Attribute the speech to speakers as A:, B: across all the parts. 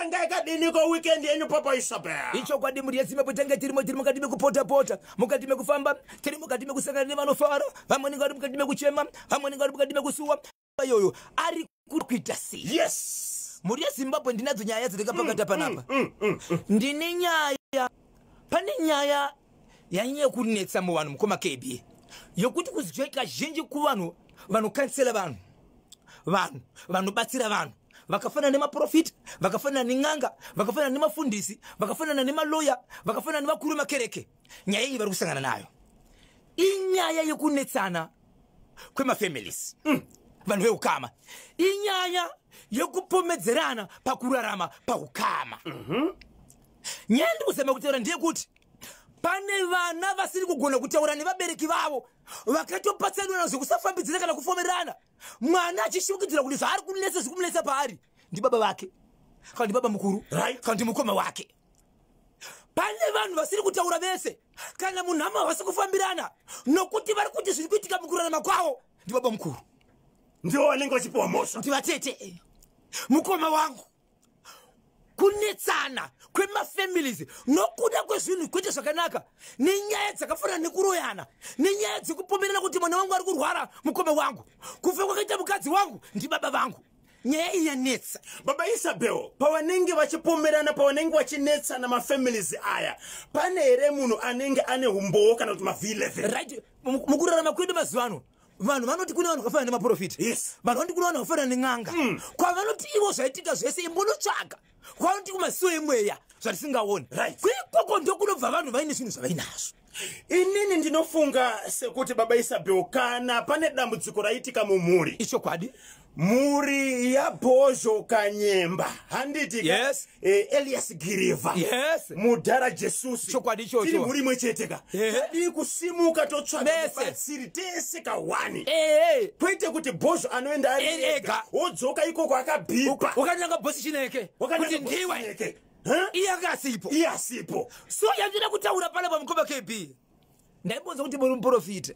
A: Yanga yakadiniko weekend yenyu, Papa Isabel?
B: Ichokwadi, mhuri yeZimbabwe, tange tirimo, tiri mukati mekupota-pota, mukati mekufamba, tiri mukati mekusangana nevanofara, vamwe vanenge vari mukati mekuchema, vamwe vanenge vari mukati mekusuwa. Iyoyo ari kuita sei? Mhuri yeZimbabwe, ndinadzo nyaya dzandakapakata panapa. Ndine nyaya, pane nyaya yanyanya kunetsa muvanhu, mukoma KB, yokuti kuzvi kazhinji kuvanhu vanocounsela vanhu, vanhu vanobatsira vanhu vakafanana nemaprofita, vakafanana nen'anga, vakafanana nemafundisi, vakafanana nemaloya, vakafanana nevakuru vemakereke. Nyaya iyi vari kusangana nayo inyaya yekunetsana kwemafamilies, vanhu veukama, inyaya yekupomedzerana pakurarama paukama. Nyaya ndiri kuzama kutaura ndeyekuti pane vana vasiri kugona kutaura nevabereki vavo, vakatopatsanura zvekusafambidzira kana kufomerana, mwana achishukidzira kuti zvaari kunetsa, zvikumunetsa paari ndibaba vake kana ndibaba mukuru kana ndimukoma wake. Pane vanhu vasiri kutaura vese kana munhama, vasi kufambirana nokuti vari kuti zviri kuitika mukurarama kwavo ndibaba mukuru.
A: Ndivo vanenge vachipiwa mhosva.
B: Ndivatete, mukoma wangu. Kunetsana kwemafamilies nokuda kwezvinhu kwete zvakanaka, nenyaya dzakafanana nekuroyana, nenyaya dzekupomerana kuti mwana wangu ari kurwara, mukoma wangu, kufa kwakaita mukadzi wangu ndibaba vangu. Nyaya iyi yanetsa.
A: Baba Isabel, pavanenge vachipomerana, pavanenge vachinetsana mafamilies aya, pane here munhu anenge ane umbowo kana kuti maV11?
B: Right, mukurarama kwedu mazuva ano, vanhu vanoti kune vanhu vakafanana nemaprofita, vanhu vanoti kune vanhu vakafanana nen'anga, kwavanoti ivo zvaitika zvese imbonotsvaga, kwavanoti kumasiwo emweya zvatisingaoni. Kuikoko ndokunobva vanhu vaine zvinhu zvavainazvo.
A: Inini ndinofunga sekuti, Baba Isabel, kana pane dambudziko raitika mumhuri, Mhuri yaBhozho Kanyemba, handiti ka?
B: Yes.
A: Elias Giriva, mudhara Jesusi.
B: Chokwadi ichocho.
A: Tiri mhuri imwe chete ka. Tadii kusimuka totsvaga
B: Vese.
A: mubatsiri tese kawani, kwete kuti Bhozho anoenda ari
B: Eri ega.
A: Wodzoka ikoko akabhipa.
B: Wakananga Bhosi Chineke kuti ndiwe, iye anga asipo.
A: Iye asipo.
B: So yandida kutaura panapa, mukoma KB, ndaimbonza kuti muri muprofita,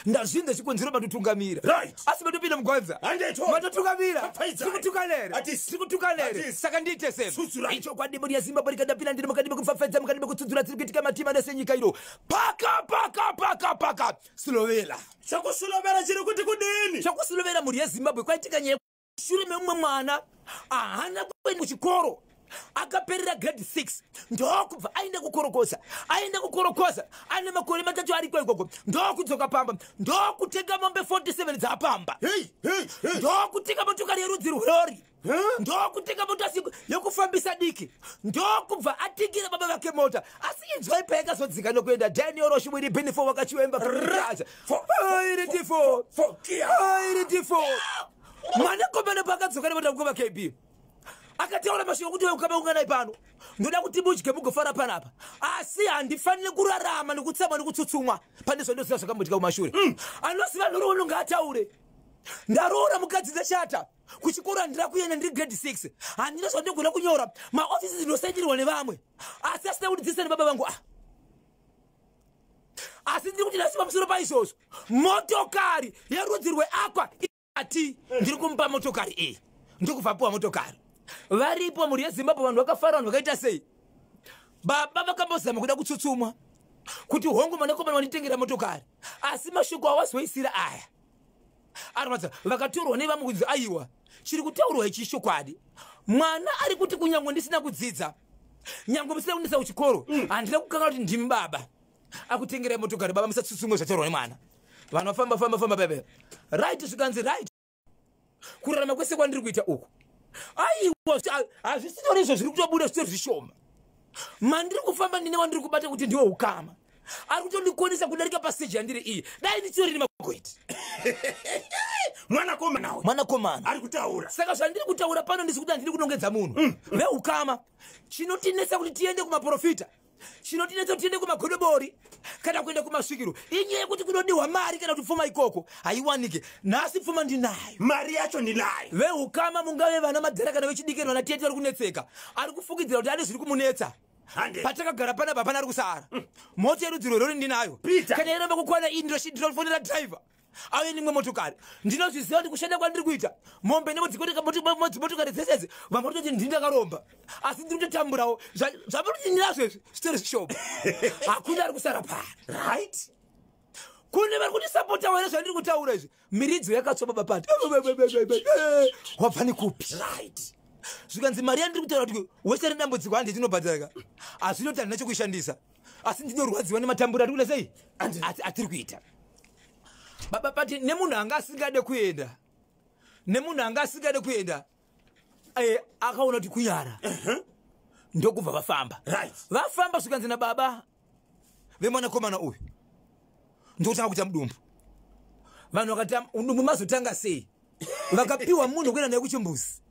B: ndazvinza chikonzero matotungamira. Asi matopinda mugwanza.
A: Handetho.
B: Matotungamira.
A: Papfaidzai.
B: Tikutukanere.
A: Hatisi.
B: Tikutukanere.
A: Hatisi.
B: Saka ndiite sei?
A: Tsutsurai.
B: Ichokwadi, mhuri yeZimbabwe, rikandapinda ndiri mukati mekupfapfaidza, mukati mekutsudzura dziri kuitika matima nesenyika ino. Paka paka paka paka silovela.
A: Chakusulovera chiri kuti kudini?
B: Chakusilovera, mhuri yeZimbabwe, kwaitika nyaya shure memumwe mwana ahana kuenda kuchikoro, akaperera grade 6, ndokubva aenda kukorokoza. Aenda kukorokoza ane makore 3 ariko ikoko, ndokudzoka pamba, ndokutenga mombe 47 dzapamba,
A: Hey, hey, hey.
B: ndokutenga motokari yerudzi rwerori,
A: Huh?
B: ndokutenga mota yekufambisa diki, ndokubva atingira baba vake mota. Asi inzwai payakazodzika nokuenda Daniel Roshimwiri Benefo wakachiwemba airitifo
A: Fo- kia.
B: airitifo. Mwanakomana paakadzoka nemota, mukoma KB, akataura mashoko kuti, "Ukama, unganai pano, ndoda kuti mudye mugofara panapa, asi handifaniri kurarama nekutsamwa nekutsutsumwa pane zvandoziva zvakamboitika kumashure." Anoziva nhoroondo ngaataure. "Ndaroora mukadzi, ndachata, kuchikoro handina kuenda, ndiri grade 6, handina zvandinogona kunyora, maofisi ndinosainirwa nevamwe, asi asina kundidzidzisa nebaba vangu. Ah, asi ndiri kuti nhasi pamusoro paizvozvo, motokari yerudzi rweAqua ati ndiri kumupa motokari iyi." Ndokubva piwa motokari. Varipo, mhuri yeZimbabwe, vanhu vakafara, vanhu vakaita sei. Baba vakambozama kuda kutsutsumwa kuti hongu, mwanakomana wanditengera motokari, asi mashoko awazoisira aya arwadza. Vakatorwa nevamwe kunzi aiwa, chiri kutaurwa ichi chokwadi. Mwana ari kuti kunyange ndisina kudzidza, nyange musina kundisa kuchikoro, handina kukanga kuti ndimi baba akutengerai motokari. Baba, musatsutsumwe zvataurwa nemwana. Vanhu vafamba famba famba bebe, right, zvikanzi right, kurarama kwese kwandiri kuita uku, aiwa, hazvisitori izvo zviri kutobuda, zvitori zvishoma. Mandiri kufamba ndine wandiri kubata kuti ndiwo ukama ari kutondikonesa kudarika pastage yandiri iyi, dai ndichitori nemagoiti.
A: Mwanakomana uyu
B: Mwanakomana
A: ari kutaura.
B: Saka zvandiri kutaura pano, ndisi kuti handiri kunongedza munhu. Veukama, chinotinetsa kuti tiende kumaprofita, chinotinetsa kuti tiende kumagodobori kana kuenda kumasvikiro, inyaya yekuti kunodiwa mari kana kuti pfuma. Ikoko haiwanike. Nhasi pfuma ndinayo.
A: Mari yacho ndinayo.
B: Veukama, mungave vana madhara kana vechidiki, vana tete vari kunetseka, ari kufungidzira kuti ane zviri kumunetsa,
A: Hande.
B: patakagara panapa hapana ari kusara. Mota yerudzi rwerori ndinayo.
A: Peter.
B: Kana iramba kukwana iyi, ndinofonera driver. Auye nemwe motokari. Ndinozviziva kuti kushanda kwandiri kuita mombe nedzimotokari dzese idzi, vamwe kutoti ndini ndakaromba, asi ndiri kutotamburawo. Zvamuri kuti ndinazvo izvi zvitori zvishoma, hakuna ari kusara pari. Kune vari kundisapota wena zvandiri kutaura izvi. Miridzo yakatsva, baba Pati, wabva nekupi? Zvikanzi mari yandiri kutaura kuti wese ri dambudziko, handi tinobhadharaka, hazvinoti handina chokuishandisa, asi ndinorwadziwa nematamburo atiri kuita sei, atiri kuita, baba Pati. Nemunhu anga asingade kuenda, nemunhu anga asingade kuenda, akaona kuti kunyara, ndokubva vafamba. Vafamba, zvikanzi nababa vemwanakomana uyu, ndokutanga kuita mudumbu. Vanhu vakati, "Mudumbu mazotanga sei?" Vakapiwa munhu wekuenda naye kuchimbuzi,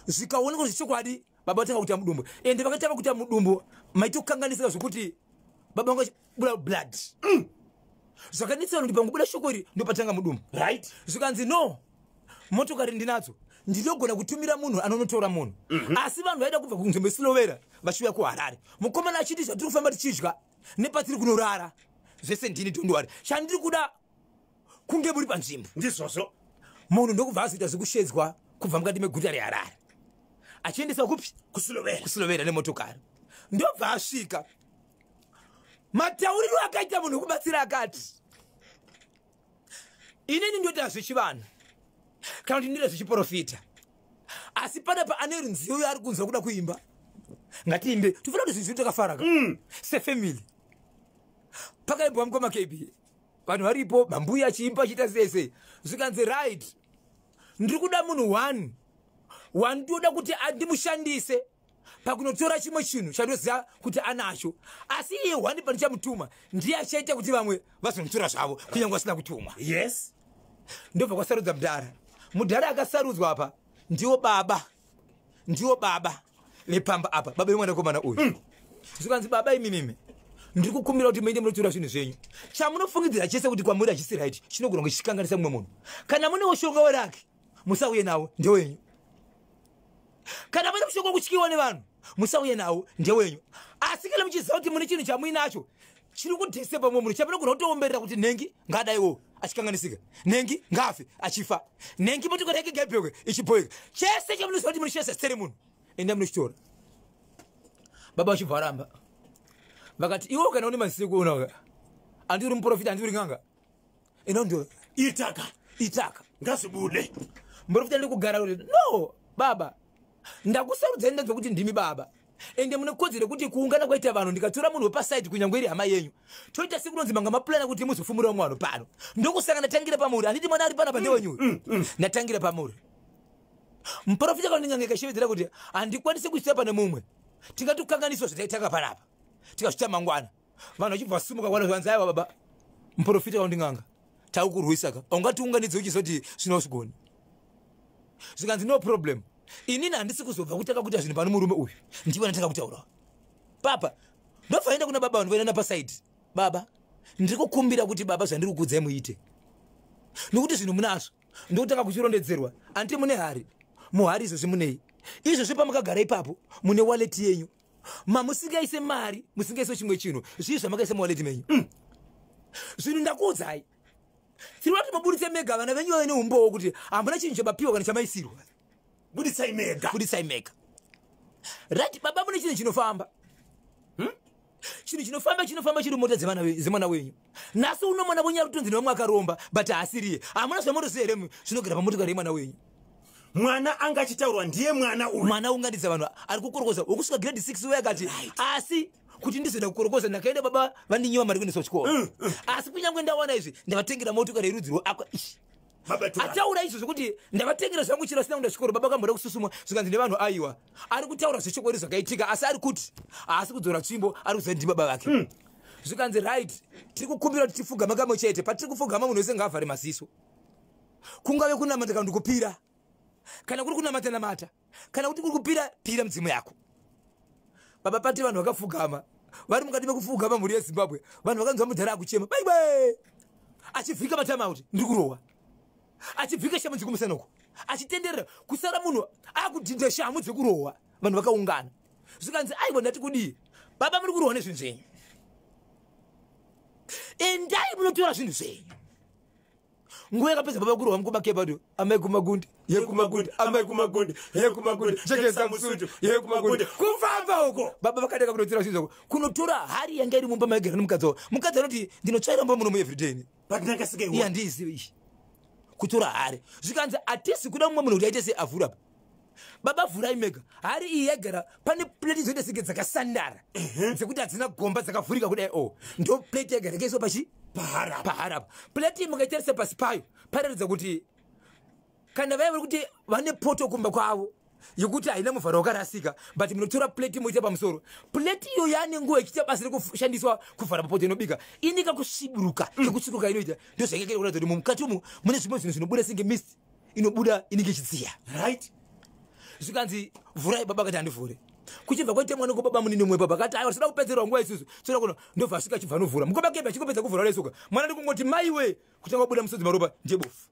B: zvikaonekwa kuti chokwadi baba vatanga kuita mudumbu. Ende vakatanga kuita mudumbu maitokanganisika zvokuti baba vanga vachibuda blood. Zvakanetsa vanhu kuti pangobuda shoko iri ndopatanga mudumbu. Zvikanzi, "No, motokari ndinadzo, ndinogona kutumira munhu anonotora munhu." Asi vanhu vaida kubva kunzvimbo yeSilovera vachiuya kuHarare. Mukomana achiti, "Zvatiri kufamba tichidya nepatiri kunorara zvese ndini, don't worry, chandiri kuda kunge muri panzvimbo."
A: Ndizvozvo.
B: Munhu ndokubva azoita zvekushedzwa kubva mukati meguta reHarare achiendeswa kupi?
A: KuSilovera.
B: KuSilovera nemotokari. Ndobva asvika. Matauriro akaita munhu wekubatsira, akati, "Inini ndoita zvechivanhu kana kuti ndinoita zvechiprofita, asi panapa ane runziyo yaari kunzwa kuda kuimba, ngatiimbe." Tofanira kuti zvinhu zvino takafaraka sefamily. Pakaimbwa mukoma KB, vanhu varipo, mambuya achiimba, achiita sei sei. Zvikanzi, "Right, ndiri kuda munhu one wandinoda kuti ndimushandise pakunotora chimwe chinhu chandoziva kuti anacho, asi iye one pandichamutuma ndiye achaita kuti vamwe vazonotora zvavo kunyange vasina kutumwa." Ndobva kwasarudza mudhara. Mudhara akasarudzwa apa ndiwo baba, ndiwo baba vepamba apa, baba vemwanakomana uyu. Zvikanzi, "Baba, imimimi ndiri kukumbira kuti muende munotora zvinhu zvenyu. Chamunofungidzira chese kuti kwamuri hachisi right, chinogona kunge chichikanganisa mumwe munhu. Kana mune mushonga weraki, musauye nawo, ndewenyu. Kana mune mushonga wekutyiwa nevanhu, musauye nawo, ndewenyu. Asi kana muchiziva kuti mune chinhu chamuinacho chiri kudhisepa mumwe munhu, chamunogona kutoomberera kuti nhengi ngaadaiwo achikanganisika, nhengi ngaafe achifa, nhengi motokari yake ngaibhekwe ichibhoika, chese chamunoziva kuti munoshandisa zita remunhu, enda munochitora." Baba vachibva varamba, vakati, "Iwo kana une maziso ekuona, handi uri muprofita, handi uri n'anga, enda."
A: Itaka.
B: Itaka.
A: Ngazvibude.
B: Muprofita ndiri kugara kuti, "No, baba, ndakusarudzai, ndanzwa kuti ndimi baba, ende mune kodzero yekuti kuungana kwaita vanhu, ndikatora munhu wepasaidi, kunyange iri hama yenyu, toita sekunonzi manga mapurana kuti muzofumura vamwe vanhu pano. Ndokusaka ndatangira pamuri. Handiti mwana ari panapa ndewenyu uyu? Ndatangira pamuri." Muprofita kana ndingange ikashevedzera kuti, "Handikwanisi kuisira pane mumwe, tingatokanganiswa zvataitanga panapa, tikazvita mangwana." Vanhu vachibva vasumuka kwana, zvanzi, "Aiwa baba muprofita, kaunding'anga, taukurwisaka, ungatiunganidze uchizoti zvino zvigoni." Zvikanzi, "No problem, inini handisi kuzobva kutanga kuita zvinhu pano. Murume uyu ndivo ndatanga kutaura papa." Ndobva enda kuna baba, vanhu voenda napasaidi. "Baba, ndiri kukumbira kuti baba, zvandiri kukudzai muite, nokuti zvinhu munazvo." Ndokutanga kuchirondedzerwa, "Anti mune hari, muhari izvozvi munei? Izvozvi pamakagara ipapo mune wallet yenyu mamusingaise mari, musingaise chimwe chinhu. Zvii zvamakaisa muwallet menyu? Zvinhu ndakuudzai, tiri kuti muburitse mega, vana venyu vave neumbowo kuti hamuna chinhu chamapiwa kana chamaisirwa."
A: Buditsai mega.
B: "Buditsai mega." "Right, baba, mune chinhu chinofamba, Chinhu chinofamba, chinofamba chiri mota dzemwana wenyu. Nhasi uno mwana wenyu ari kutonzi nevamwe akaromba, but haasiriye. Hamuna zvamunoziva here zvinogara pamotokari yemwana wenyu?"
A: Mwana anga achitaurwa ndiye mwana uyu.
B: Mwana unganidza vanhu, ari kukorokoza wokusvika grade 6 uye. Akati, "Asi kuti ndizoenda kukorokoza, ndakaenda, baba vandinyiwa mari kuendeswa kuchikoro. Asi kunyange ndawana izvi, ndavatengera motokari yerudzi rweakwa ishi."
A: Baba tora.
B: Ataura izvo zvokuti ndavatengera zvangu chiro asina kuenda chikoro, baba kamboda kususumwa. Zvikanzi nevanhu, "Aiwa, ari kutaura zvechokwadi zvakaitika, asi ari kuti haasi kudzora tsvimbo, ari kuziva ndi baba vake." Zvikanzi, "Right, tiri kukumbira kuti tifugama kamwe chete. Patiri kufugama, munhu wese ngaavhare maziso, kungave kunamata kana kuti kupira. Kana kuri kunamata, namata; kana kuti kuri kupira, pira mudzimu yako." Baba Pati, vanhu vakafugama. Vari mukati mekufugama, mhuri yeZimbabwe, vanhu vakanzwa mudhara akuchema, "Baibai," achivhika matama kuti ndiri kurohwa, achibvika shamu dzekumusanoko, achitenderera, kusara munhu akudhinda shamu dzekurohwa. Vanhu vakaungana. Zvikanzi, "Aiwa, ndati kudii? Baba, muri kurohwa nezvinhu zvenyu. Endai munotora zvinhu zvenyu." Nguva yakapedza baba kurohwa mukoma Kebato, amai kumagundi, yekumagundi, amai kumagundi, yekumagundi, jekesa musutu, yekumagundi, kufamba uko. Baba vakatanga kunotsira zvinhu zvako, kunotora hari yanga iri mumba maigara nemukadzi wavo. Mukadzi anoti, "Ndinotsvaira mumba munomu everyday."
A: But ndakasika.
B: Iye, handiizivi iyi. Kutora hari, zvikanzi hatisi kuda mumwe munhu kuti aite seavhura pa. Baba, vhurai mega. Hari iyi yaigara pane plate dzoita senge dzakasandara, dzekuti hadzina gomba, dzakavhurika kudai. O, ndo plate yaigara yakaiswa pachi?
A: Paharapa.
B: Paharapa. Plate iyi mukaitarisa pasi payo, pairatidza kuti kana vaya vari kuti vane poto kumba kwavo yekuti haina muvharo wakarasika, but munotora plate moita pamusoro. Plate iyo yaane nguva ichiita basa rekushandiswa kuvhara papoto inobika, ine kakusviburuka kekutsvukuka inoita. Ndo zvakaita kuratidza kuti mukati umu mune zvimwe zvinhu zvinobuda senge mist inobuda inenge ichidziya. Zvikanzi, "Vhurai." Baba akati, "Handivhure." Kuchibva kwaite mwana kwababa munini mumwe. Baba akati, "Aiwa, tisada kupedzerwa nguva isusu, toda kuno." Ndobva asvika, achibva anovhura. Mukoma Kebe, achingopedza kuvhura resuka, mwana ndikungoti, "Maiwe!" Kutanga kubuda musodzi, maropa, ndebofu.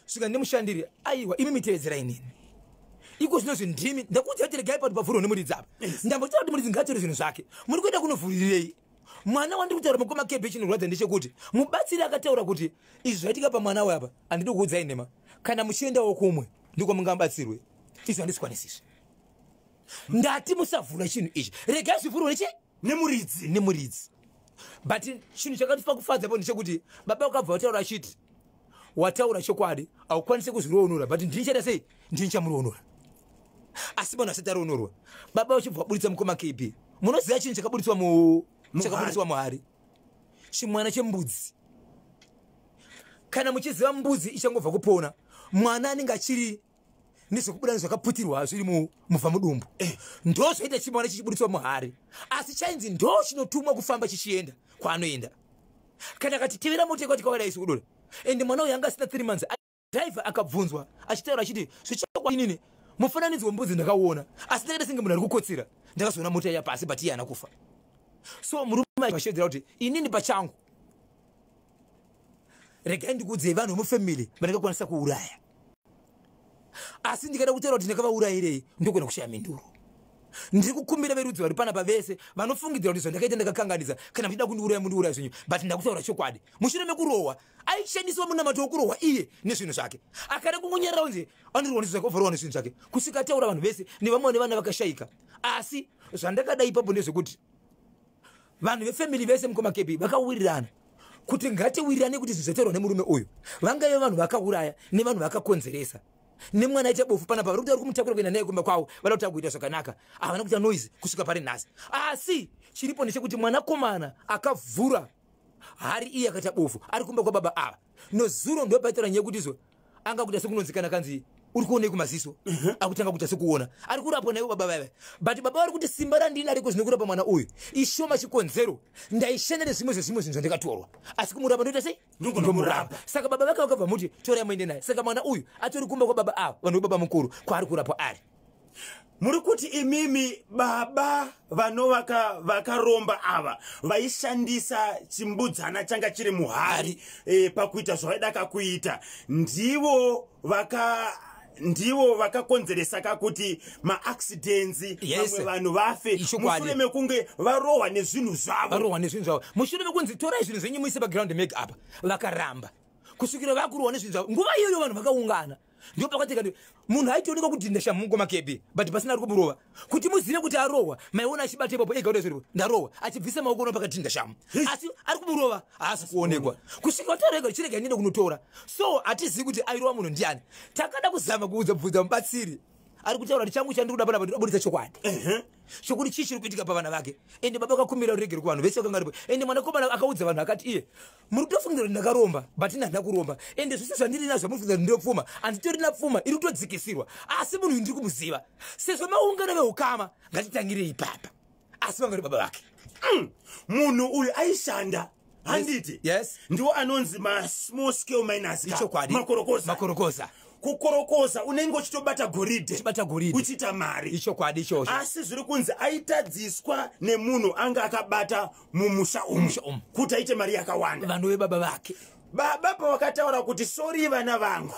B: Svika nemushandiri, "Aiwa, imi mitevedzerai nini iko zvinozvi. Ndimi ndakuudza kuti regai pati pavhurwa nemuridzi apa. Ndambotaura kuti muridzi ngaatore zvinhu zvake. Muri kuenda kunovhurirei mwana wandiri kutaura?" Mukoma Kebe, chinorwadza ndechekuti mubatsiri akataura kuti izvi zvaitika pamwana we apa, handidi kuudzai nhema. Kana muchiendawo kumwe ndiko mungabatsirwe, izvi handisikwanisizvi. Ndati musavhura chinhu ichi, regai zvivhurwe nechi?
A: Nemuridzi.
B: Nemuridzi. But chinhu chakatifa kufadza po ndechekuti baba vakabva vataura achiti, "Wataura chokwadi, haukwanisi kuzviroonora, but ndini chaita sei, ndini chamuroonora." Asi vanhu vasati aroorwa, baba vachibva vaburitsa, mukoma KB, munoziva chinhu chakaburitswa mu chakaburitswa muhari? Chimwana chembudzi. Kana muchiziva mbudzi ichangobva kupona, mwana anenge achiri nezvekubuda nezvakaputirwa zviri mubva mudumbu. Ndo zvaita chimwana chichiburitswa muhari, asi chainzi ndo chinotumwa kufamba chichienda kwaanoenda. Kana akati tevera mota ikwati kwakadai sikudora, ende mwana uyu anga asina 3 months. Driver akabvunzwa achitaura achiti, "Zvichakwa inini mufananidzo wembudzi ndakauona, asi ndakaita senge munhu ari kukotsira, ndakazoona mota iya pasi, but iye haana kufa." So murume achishedzera kuti, "Inini pachangu, regai ndikuudzei, vanhu vemufamily vandakakwanisa kuuraya, asi ndikada kutaura kuti ndakavaurayirei, ndogona kushaya mhinduro. Ndiri kukumbira verudzi vari panapa vese vanofungidzira kuti zvandakaita ndakakanganisa, kana muchida kundiuraya, mundiuraya zvenyu, but ndakutaura chokwadi." Mushure mekurohwa, aishandiswa munamato wokurohwa iye nezvinhu zvake. Akada kungonyarara, unzi andirohwa nezvinhu zvake, ovharohwa nezvinhu zvake, kusvika ataura vanhu vese nevamwe nevana vakashayika. Asi zvandakada ipapo ndezvekuti vanhu vefamily vese, mukoma Kebi, vakawirirana kuti ngatiwirirane kuti zvinhu zvataurwa nemurume uyu, vangave vanhu vakauraya nevanhu vakakonzeresa nemwana aita bofu panapa, vari kuti vari kumutakura kuenda naye kumba kwavo, vada kuti agoita zvakanaka. Havana kuita noise kusvika pari nhasi. Asi chiripo ndechekuti mwanakomana akavhura hari iye akaita bofu ari kumba kwababa ava. Nozuro ndo paitaura nyaya yekuti izvo anga kuita sekunonzi kana kanzi uri kuonei kumaziso, akutanga kuita sekuona, ari kurapwa naivo baba vaiva. But baba vari kuti simba randinariko zvino kurapa mwana uyu ishoma, chikonzero ndaishanda nezvimwe zvezvimwe zvinhu zvandikatorwa, asi kumurapa ndoita sei?
A: Ndogona
B: Ndomurapa.
A: kurapa.
B: Saka baba vake vakabva muti, "Torai muende naye." Saka mwana uyu atori kumba kwababa ava, vanhu vebaba mukuru, kwaari kurapwa ari.
A: Muri kuti imimi baba vanovaka vakaromba ava vaishandisa chimbudzana changa chiri muhari pakuita zvavaida kuita, ndivo vakakonzeresa kakuti maaccidents, vamwe vanhu vafe
B: Ichokwadi.
A: mushure mekunge varohwa nezvinhu zvavo?
B: Varohwa nezvinhu zvavo mushure mekunzi, "Torai zvinhu zvenyu muise paground make apa." Vakaramba kusvikira vakurohwa nezvinhu zvavo. Nguva iyoyo vanhu vakaungana, ndo pakati kati munhu aitoonekwa kudhinda shamhu, mukoma Kebi, but pasina ari kumurova. Kuti muzive kuti arohwa, maiona achibata ipapo ega kuti zviripo, "Ndarohwa," achibvisa maoko no pakadhinda shamhu, asi ari kumurova haasi kuonekwa kusvika vataura ega, "Chirega ndiende kunotora." So hatizivi kuti airova munhu ndiani. Takada kuzama kuudza bvunza mubatsiri, ari kutaura kuti changu chandiri kuda panapa, ndinoburitsa chokwadi chokuti chii chiri kuitika pavana vake. Ende baba akakumbira ruregero kuvanhu vese vakanga varipo. Ende mwanakomana akaudza vanhu akati, "Iye muri kutofungira kuti ndakaromba, but ini handina kuromba. Ende zvese zvandiri nazvo munofungira kuti ndinopfuma, handitorina pfuma, iri kutodzikisirwa. Asi munhu uyu ndiri kumuziva. Sezvo maungano veukama, ngatitangirei ipapa." Asi vanga vari baba vake.
A: Munhu uyu aishanda, handiti?
B: Yes.
A: Ndiwo anonzi masmall scale miners ka?
B: Ichokwadi.
A: Makorokoza.
B: Makorokoza.
A: Kukorokoza unenge uchitobata goridhe.
B: Uchibata goridhe.
A: Uchiita mari.
B: Ichokwadi ichocho.
A: Asi zviri kunzi aitadziswa nemunhu anga akabata mumusha umu
B: Mumusha umu.
A: kuti aite mari yakawanda.
B: Vanhu vebaba vake.
A: Baba pavakataura kuti, "Sorry vana vangu,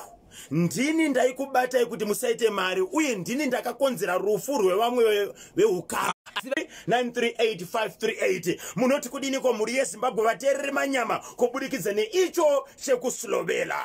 A: Ndini ndaikubatai kuti musaite mari uye ndini ndakakonzera rufu rwevamwe veukama. 938538. Munoti kudiniko, mhuri yeZimbabwe, vateereri manyama, kubudikidza neicho chekuslovela?